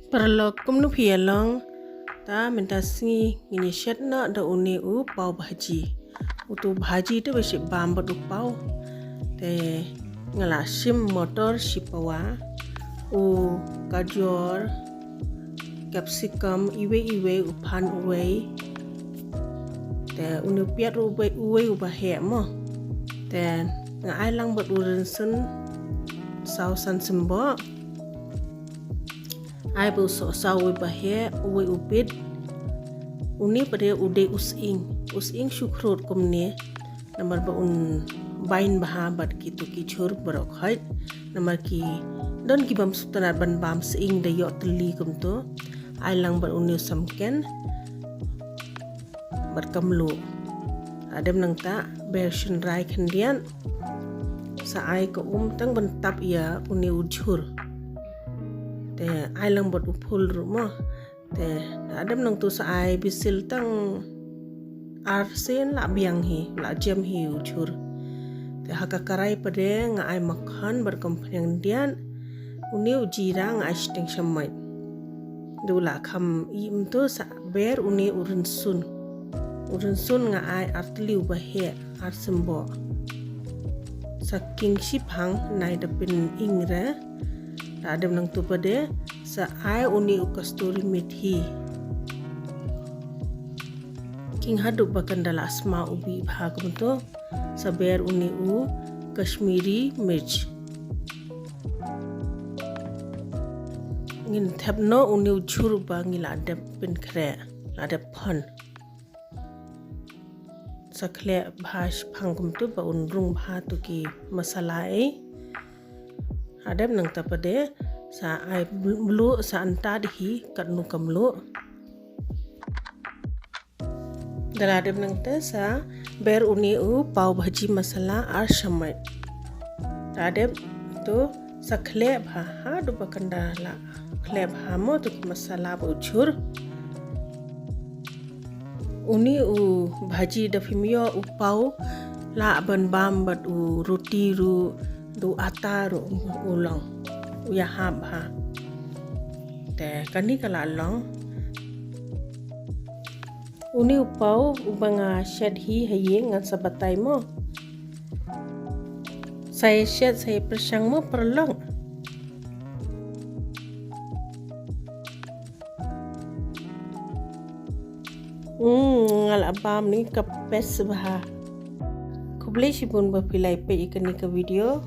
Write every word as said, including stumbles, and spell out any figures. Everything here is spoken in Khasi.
Paralok, kumno phi ïa long? Ta mynta sngi ngin ïa shet noh da une u pav bhaji. Utu bhaji te ba shu bam bad u pav. Te nga la shim motor shi pawa, u gajor, capsicum, iwei iwei, u phan uwei. Te une u piat uwei, uwei uba heh mo. Te nga ai lang bad u rynsun saw san symboh. Ai ba u sohsaw uwei ba heh, uwei u bit. Une pat de u dei u sying. U sying shu khrud kumne. Namar ba un bind bha bad kitu ki jhur baroh khoit. Namar ki don ki bym sngewtynnat ban bam sying da ïoh tylli kumtu. Ai lang bad une u samken bad ka mluh. Hadem nangta ber shynrai khyndiat. Sa ai ka um tang ban tap ïa une u jhur. Te ai lang bad u phul ruh mo. Te hadem nangtu sa ai bisil tang ar sien la biang hi, la jem hi u jhur. Te ha ka karai pat de nga ai makkhan bad kumphniang diat. Une u jira nga ai shiteng shamoit. Du la kham i myntu sa ber une u rynsun. U rynsun nga ai ar tylli uba heh, ar symboh. Sa khing shiphang nai da pyn-ing re. Hadem nangtu pat de sa ai une u kasturi methi. Khing haduh ba kan da la sma u bih bha kumtu. Sa ber une u Kashmiri mirch. Ngin thep noh une u jhur ba ngi la dep pynkhreh, la dep phon. Sa khleh bha shiphang kumtu ba un rung bha tu ki masala ei. Hadem nangta pat de sa ai mluh, sa anta dei hi katno ka mluh. Da la dep nangta sa ber une u pav bhaji masala ar shamoit. Da dep tu sa khleh bha, haduh ba kan da la khleh bha mo tu ki masala bad u jhur. Une u bhaji da phim ïoh u pav lah ban bam bad u roti ruh, da u ata ruh u long. U ïahap bha. Te kane ka la long. Une u pav uba nga shet hi ha ïing ngan sa batai mo. Sa ïa shet, sa ïa pyrshang mo paralok. Hmm, nga la bam ne ka best bha. Khublei shibun ba phi la ïa peit ïa kane ka video.